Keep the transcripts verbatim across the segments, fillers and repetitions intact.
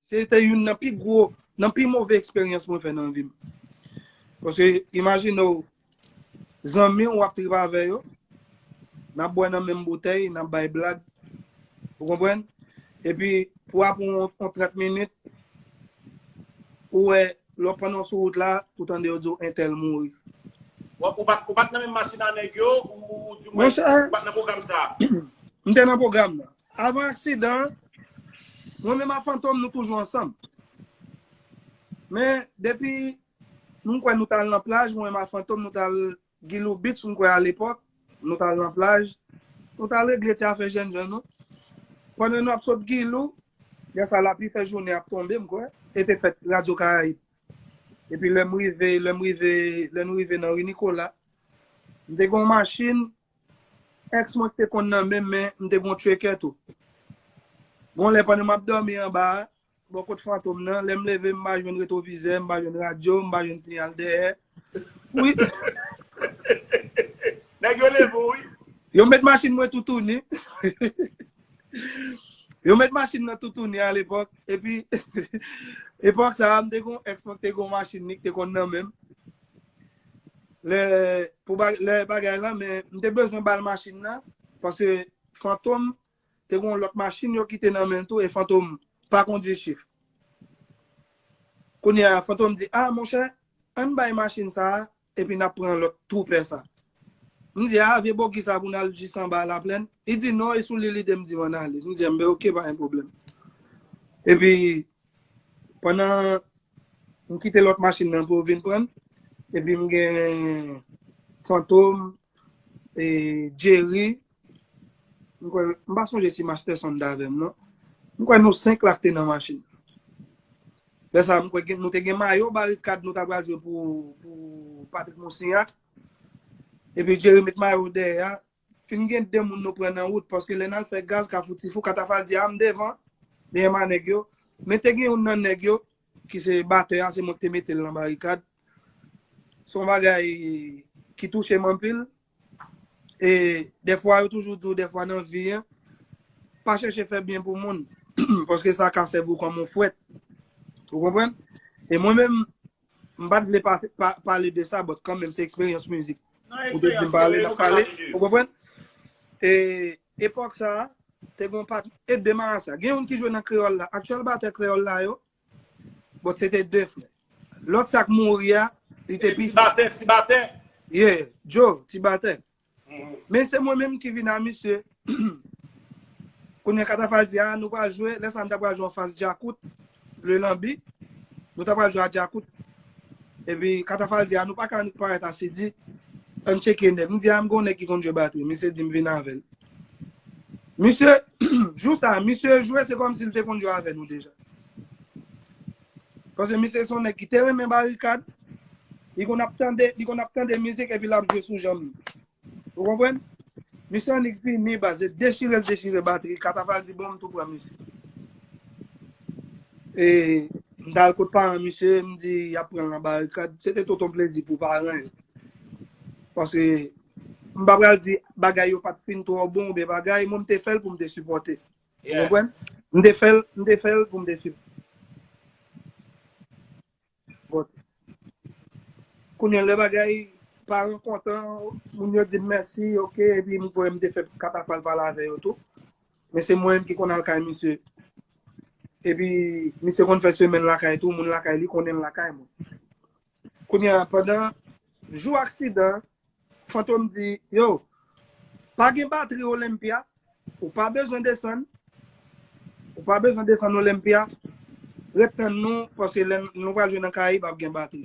Se te youn nan pi gwo, nan pi move eksperyans mwen fè nan vi m. Paske, imajine w, zanmi w w ap trip avè yo, n ap bwè nan menm boutèy, n ap bay blag, ou konprann? Epi, pou apre yon, yon trant minit, ou wè, lè w pandan w sou wout la, ou tande yo di w entèl mouri. Ou, ou pa, ou pa t nan menm machin a nèg yo, ou, ou di mwen, Monchè, ou pa t nan pwogram sa a? M te nan pwogram nan. Avan aksidan an, mwen menm ak Fantom, nou toujou ansanm. Men, depi, m kwè nou t al nan plaj, mwen menm ak Fantom, nou t al Gilou Beach, m kwè alepòk, nou t al nan plaj, nou t al regle ti afè jènjan nou. Pandan n ap sot Gilou, lè sa lapli fè jounen ap tonbe, m kwè, e te fèt Radyo Karayib. Epi lè m rive, lè m rive, lè nou rive nan ri Nikola, m te gen yon machin, èks mwen ki te konn nan men m, men m te gen yon trekè tou. Gon lè pandan m ap dòmi anba a, bò kot Fantom nan, lè m leve, m pa jwenn retwovizè, m pa jwenn radyo, m pa jwenn siyal dèyè. Wi. Nèg yo leve w, wi. Yo met machin mwen toutouni. Yo met machin nan toutouni alepòk. Epi, epòk sa a, m te gon èks mwen ki te gon machin li, ki te konn nan men m. Lè, pou ba- lè bagay lan, men m te bezwen ba l machin nan, paske Fantom te gon lòt machin yo kite nan men l tou, e Fantom pa kondui chif. Kounye a, Fantom di, a, monchè, ann bay machin sa a, epi n ap pran lòt twoupè sa. M di, a, vye bogi sa pou n al jis anba Laplèn. Li di, non, e sou li li de m di m ann ale. M di, enben, oke, pa gen pwoblèm. Epi, pandan m kite lòt machin nan pou yo vin pran, epi m gen Fantom, e, Jerry, m kwè, m pa sonje si Masterson t avè m, non. M kwè nou senk la k te nan machin. Lè sa, m kwè gen- nou te gen mayo Barikad nou ta pral jwe pou, pou Patrick Moussignac. Epi Jerry met mayo dèyè a. Fin gen de moun nou pran nan wout, paske lè n al fè gaz Kafou Tifou, Katafal di, a, m devan, dèyè ma nèg yo. Men te gen youn nan nèg yo, ki se batè a, se mwen ki te mete l nan Barikad. Se yon bagay ki touche m anpil. E dèfwa, yo toujou di w, dèfwa nan vi an, pa chèche fè byen pou moun, paske sa ka sèvi w kòm yon fwèt. Ou konprann? E mwen menm, m pa t vle pase- pa- pale de sa, but kanmenm, se eksperyans mizik. Nan Ou te di m eksperyans, pale, se m ap nou ka pale. pale de. Ou konprann? E epòk sa a, te gon pat e de marasa. Gen youn ki jwe nan Kreyòl la. Aktyèl batè Kreyòl la yo, but se te de frè. Lòt sa k mouri a, li te E pi ti batè, ti batè. Yeah, Joe, ti batè. Mhm. Men se mwen menm ki vin a misye. Kounye a Katafal di, a, nou pral jwe, lè sa m ta pral jwe anfas Djakout, le Lanbi. Nou ta pral jwe a Djakout. Epi Katafal di, a, nou pa ka parèt a Sidi. Ann tcheke nèg. M di, a, m gon nèg ki konn jwe batri. Misye di m vin avè l. Misye, jou sa, misye jwe, se kòmsi l te konn jwe avè nou deja. Paske misye se yon nèg ki te renmen Barikad. Li konn ap tande, li konn ap tande mizik epi l ap jwe sou janm li. Ou konprann? Misye annik vini, baz, dechire l dechire batri, Katafal di, bon, m tou pran misye. E m t al kot paran misye, m di, y ap pran l nan Barikad. Se te tout yon plezi pou paran yo. Paske m pa pral di bagay yo pa t fin twò bon oubyen bagay, mwen m te fè l pou m te sipòte. Ou Yeah. konprann? M te fè l, m te fè l pou m te sipòte. Bon. Kounye a lè bagay paran kontan, moun yo di m mèsi, oke, epi m voye m te fè Katafal pale avè yo tou. Men se mwen menm ki konn al kay misye. Epi misye konn fè semèn lakay tou, moun lakay li konnen l lakay mwen. Kounye a, pandan jou aksidan, Fantom di, yo, pa gen batri Olympia, ou pa bezwen desann, ou pa bezwen desann Olympia, ret tann nou, paske lè nou pral jwe nan Karayib, ap gen batri.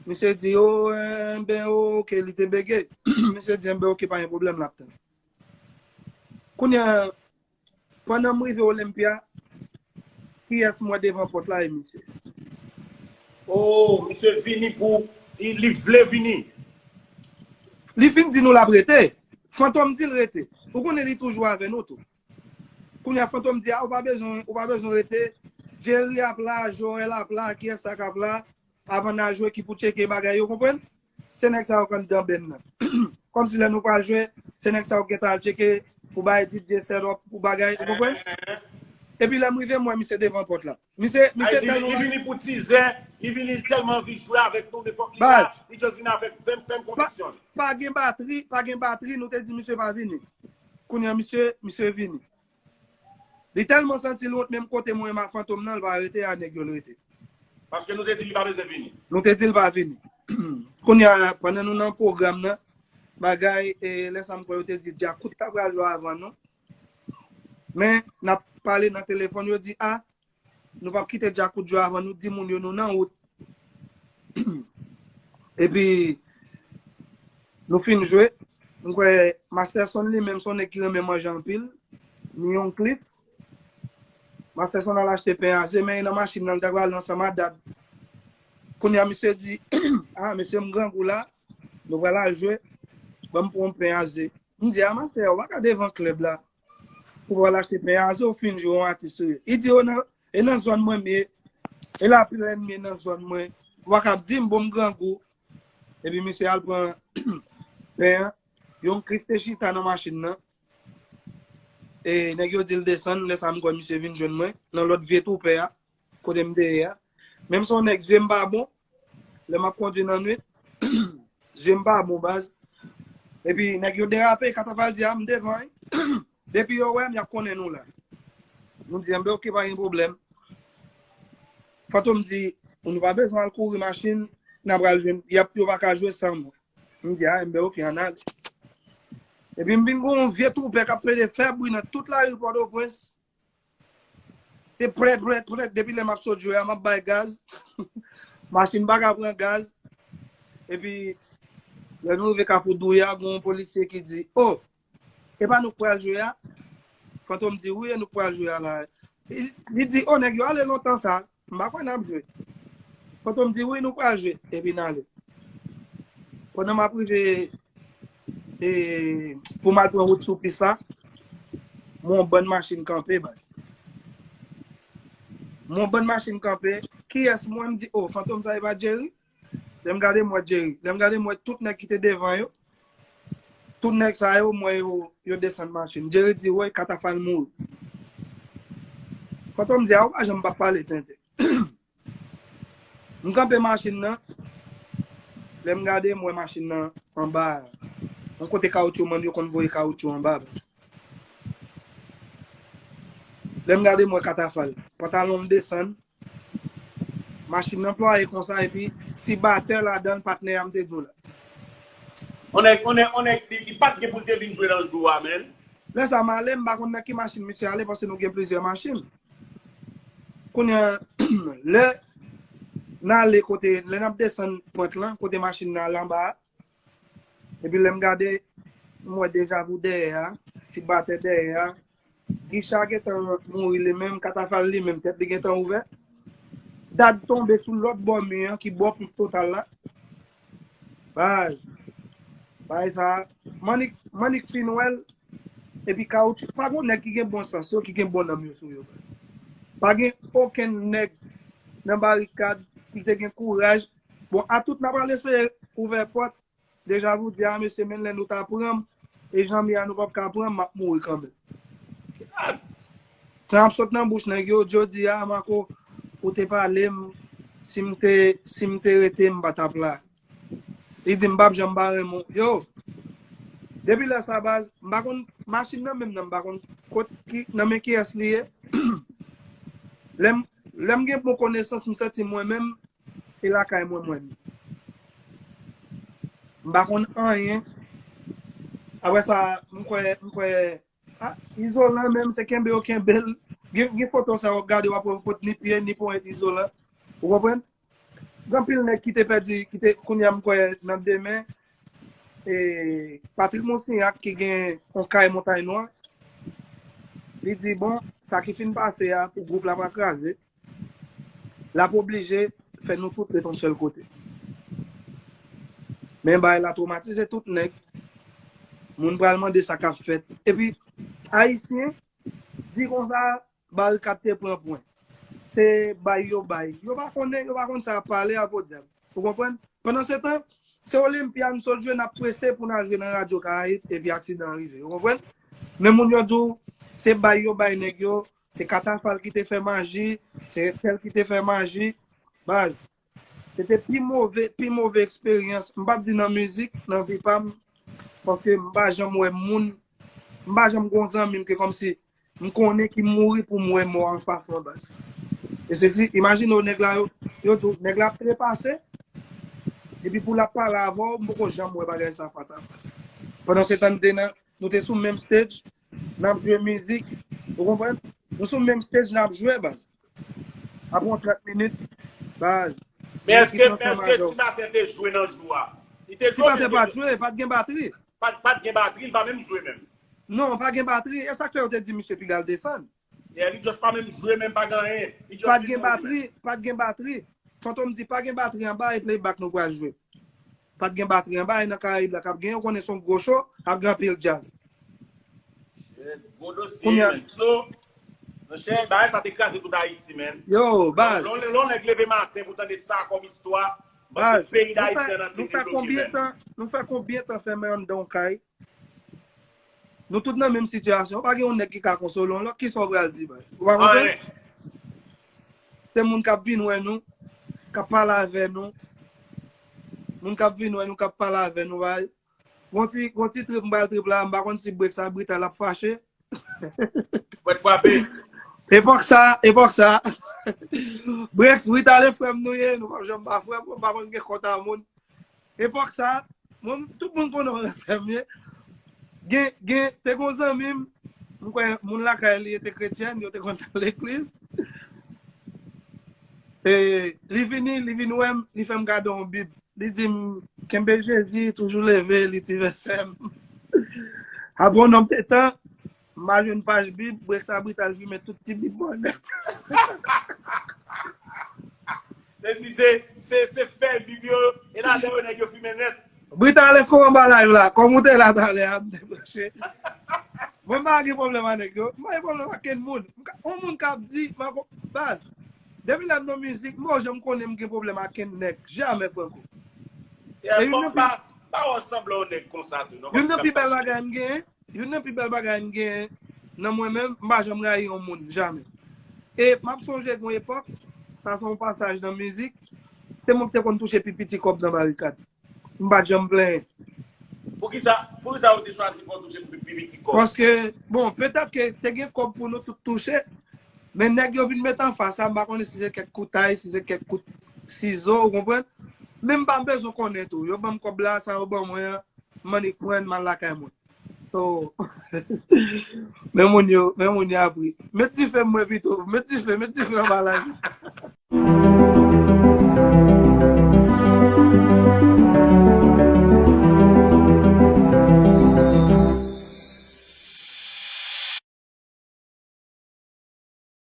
Misye di, o, enben, oke, li te bege. Misye di, enben, oke, pa gen pwoblèm, l ap tann. Kounye a, pandan m rive Olympia, kiyès m wè devan pòt la e misye. Oh, misye vini pou, li, li vle vini. Li fin di nou l ap rete. Fantom di l rete. Ou konnen li toujou avè nou tou. Kounye a Fantom di, a, ou pa bezwen, ou pa bezwen rete. Jerry ap la, Joel ap la, kiyès sa k ap la? Avan n a jwe ki pou tcheke bagay yo, konprann? Se nèg sa yo k anndan band nan. Kòmsi lè nou pral jwe, se nèg sa yo k gentan al tcheke pou bay D J set up, pou bagay, ou konprann? Epi lè m rive, m wè misye devan pòt la. Misye, misye Ayiti, li, li vini pou tizè, li vini, li tèlman anvi jwe avèk nou, de fòk li la, li just vini avèk fèm, fèm konviksyon. Pa gen batri, pa gen batri, nou te di misye pa vini. Kounye a misye, misye vini. Li tèlman santi l wont, menm kote mwen ma Fantom nan, l pa rete a nèg yo l rete. Paske nou te di li pa bezwen vini. Nou te di l pa vini. Kounye a, pandan nou nan pwogram nan, bagay, e, lè sa m kwè yo te di Djakout ta pral jwe avan nou. Men, n ap pale nan telefòn, yo di, a, nou p ap kite Djakout jwe avan nou, di moun yo nou nan wout. Epi, nou fin jwe. M kwè Masterson li menm, se yon nèg ki renmen manje anpil. Ni yon klif. Masterson al achte pen a ze, men nan machin nan, l ta pral ansanm a Dad. Kounye a, misye di, a, mesye, m grangou la, nou pral al jwe, ban m pran yon pen a ze. M di, a, mastè, ou pa ka devan klèb la pou w al achte pen a ze, ou fin jwe yon atis ou ye. Li di, o, nan, e nan zòn mwen m ye, e laplèn m ye nan zòn mwen, ou pa ka ap di m, bon, m grangou. Epi misye al pran pen an, yon klif te chita nan machin nan. E nèg yo di l desann, lè sa m kwè misye vin jwenn mwen, nan lòt vye toupè a, kote m te ye a. Menm se yon nèg, zye m pa bon, lè m ap kondui nan nwit, zye m pa bon, baz. Epi nèg yo derape, Katafal di, a, m devan, wi. Depi yo wè m, y ap konnen nou la. Nou di, enben, oke, pa gen pwoblèm. Fantom di, nou pa bezwen al kouri machin, n a pral jwenn, y ap, yo pa ka jwe san mwen. M di, a, enben, oke, ann ale. Epi m vin gen yon vye toupè k ap plede fè bri nan tout lari Pòtoprens. Te prèt, prèt, prèt. Depi lè m ap sot jwe a, m ap bay gaz. Machin pa ka pran gaz. Epi, lè nou rive Kafou Douya, gen yon polisye ki di, o, e pa nou k pral jwe a? Fantom di, wi, e nou k pral jwe a la. Li, li di, o, nèg yo ale lontan sa. M pa kwè n ap jwe. Fantom di, wi, nou pral jwe. Epi n ale. Pandan m ap rive e, pou m al pran wout sou pis la, m wè yon bann machin kanpe, baz. M wè yon bann machin kanpe. Kiyès m wè? M di, o, Fantom sa e pa Jerry? Lè m gade, m wè Jerry. Lè m gade, m wè tout nèg ki te devan yo. Tout nèg sa yo, m wè yo, yo desann machin. Jerry di, woy, Katafal mouri. Fantom di, a, ou pa janm p ap pale tenten. M kanpe machin nan. Lè m gade, m wè machin nan anba. Yon kote kawoutchou, moun yo konn voye kawoutchou anba. Lè m gade, m wè Katafal. Pantalon m desann. Machin nan plwaye konsa, epi ti batè ladan l, patnè a m te di w la. On nèg, on nèg, on nèg, li, li pa t gen pou l te vin jwe nan jou a, menn. Lè sa m ale, m pa konn nan ki machin misye ale, paske nou gen plizyè machin. Kounye a, lè n ale kote, lè n ap desann pant lan, kote machin nan al anba a, epi lè m gade, m wè Deja Vu dèyè a, ti batè dèyè a, Gicha gentan mouri li menm, Katafal li menm, tèt li gentan ouvè. Dad tonbe sou lòt bò mi an, ki bò pik total la. Baz. Bagay sa, Mannik, Mannik fin wè l, epi kawoutchou, pa gon nèg ki gen bon sans yo, ki gen bon nanm yo sou yo, baz. Pa gen okenn nèg nan barikad ki te gen kouraj. Bon, a tout n ap al eseye ouvè pòt, Deja Vu di, a, mesye, menn lè nou ta pran m, e jan m ye a nou p ap ka pran m, m ap mouri kanmenm. Sa ap sot nan bouch nèg yo, jodi a, Marco, ou te pale m, si m te, si m te rete, m pa t ap la. Li di m p ap janm pa renmen w. Yo, depi lè sa, baz, m pa konn machin nan menm nan, m pa konn kot ki, nan men kiyès li ye. Lè m, lè m gen bon konesans, m santi mwen menm, e lakay mwen, mwen menm. M pa konn anyen. Apre sa, m kwè, m kwè, ah, izolan menm, se kenbe yo kenbe l. Gen, gen foto sa w ap gade, w ap wè w pot ni pye, ni ponyèt izolan. Ou konprann? Gen anpil nèg ki te pèdi, ki te, kounye a m kwè nan demen, e, Patrick Monsignac ki gen yon kay Montay Nwa, li di, bon, sa ki fin pase a, pou gwoup la pa kraze, l ap oblije fè nou tout ret yon sèl kote. Men bagay la twomatize tout nèg. Moun pral mande sa k ap fèt. Epi, Ayisyen, di konsa, barikad te pran pwen. Se bay yo bay. Yo pa konnen, yo pa konn sa y ap pale a, podyab. Ou konprann? Pandan se tan, se Olympia n sot jwe, n ap prese pou n al jwe nan Radyo Karayib, epi aksidan an rive. Ou konprann? Men moun yo di w, se bay yo bay nèg yo, se katafal ki te fè maji, se entèl ki te fè maji. Baz, se te pi move, pi move eksperyans. M p ap di nan mizik, nan vi pa m, paske m pa janm wè moun, m pa janm gon zanmi m ke kòmsi m konnen ki mouri pou m wè mò anfas mwen, baz. E se si, imajine w, nèg la, yo, yo di w, nèg la ap trepase, epi pou l ap pale avè w, m poko janm wè bagay sa fas a fas. Pandan se tan, nou te nan, nou te sou menm stage, n ap jwe mizik, ou konprann? Nou sou menm stage, n ap jwe, baz. Apre yon trant minit, baz, Men èske, men èske Ti Maten te jwe nan jou a? Li te jwe, Ti Maten pa t jwe, pa t gen batri. Pa, pa t gen batri, li pa menm jwe menm. Non, pa gen batri. E sa k fè yo te di misye piga l desann. Yeah, li just pa menm jwe menm, pa gen anyen. Li just pa t gen batri, pa t gen batri. Fantom di pa gen batri anba e playback nou pral jwe. Pa t gen batri anba e nan Karayib la k ap gen, ou konnen se yon gwo show, ap gen anpil djaz. Shit, gwo dosye, man. So, monchè, bagay sa te kraze tout Ayiti, man. Yo, baz. Lè yon nèg leve maten pou tande sa kòm istwa, paske peyi Dayiti an antre devlope, man. Nou fè konbyen tan, nou fè konbyen tan fèmen anndan yon kay? Nou tout nan menm sitiyasyon. Pa gen yon nèg ki ka konsole yon lòt. Kisa w pral di, baz? Ou pa konprann? Se moun k ap vin wè nou, k ap pale avè nou. Moun k ap vin wè nou, k ap pale avè nou, baz. Gon ti, gon ti trip m pral trip la, m pa konn si Brix a Brital ap fache. Pwèt frape. Epòk sa, epòk sa. Brix, Brital e frè m nou ye, nou p ap janm pa frè m, m pa konn gen kont a moun. Epòk sa, mwen, tout moun konnen w nan sè m ye. Gen, gen, te gon zanmi m, m kwè moun lakay li te kretyèn, yo te konn al legliz. E, li vini, li vin wè m, li fè m gade yon Bib. Li di m, kenbe Jezi, toujou leve, li ti vèsè m. Apre yon nonm de tan, m al jwenn paj Bib, Brix a Brital fimen tout ti Bib mwen nèt. Se di se, se, se fèy Bib yo, e ladan yo nèg yo fimen nèt. Brital, èske w anba live la? Kòm ou te la talè a, m debranche. Mwen m pa gen pwoblèm ak nèg yo. M pa gen pwoblèm ak kenn moun. M ka, yon moun k ap di, m a ko-, baz. Depi lè m nan mizik, m pa janm konnen m gen pwoblèm ak kenn nèg. Jamè, Franco. Yeah, bon, pa, pa wè sanblan yon nèg konsa tou, non. Youn nan pi bèl bagay m genyen, youn nan pi bèl bagay m genyen nan mwen menm, m pa janm rayi yon moun, jamè. E m ap sonje gon epòk, sa se yon pasaj nan mizik, se mwen ki te konn touche pi piti kòb nan Barikad. M pa t janm plenyen. Poukisa, poukisa yo te chwazi fè w touche pi, pi piti kòb? Paske, bon, petèt ke te gen kòb pou nou tout touche, men nèg yo vin met anfas sa, m pa konnen si se kèk koutay, si se kèk kout sizo, ou konprann? Men m pa bezwen konnen tou. Yo ban m kòb la, sa yo ban mwen an, m annik pran l, m al lakay mwen. So, men moun yo, men moun yo ap ri. Met dife mwen pito, met dife, met dife anba live.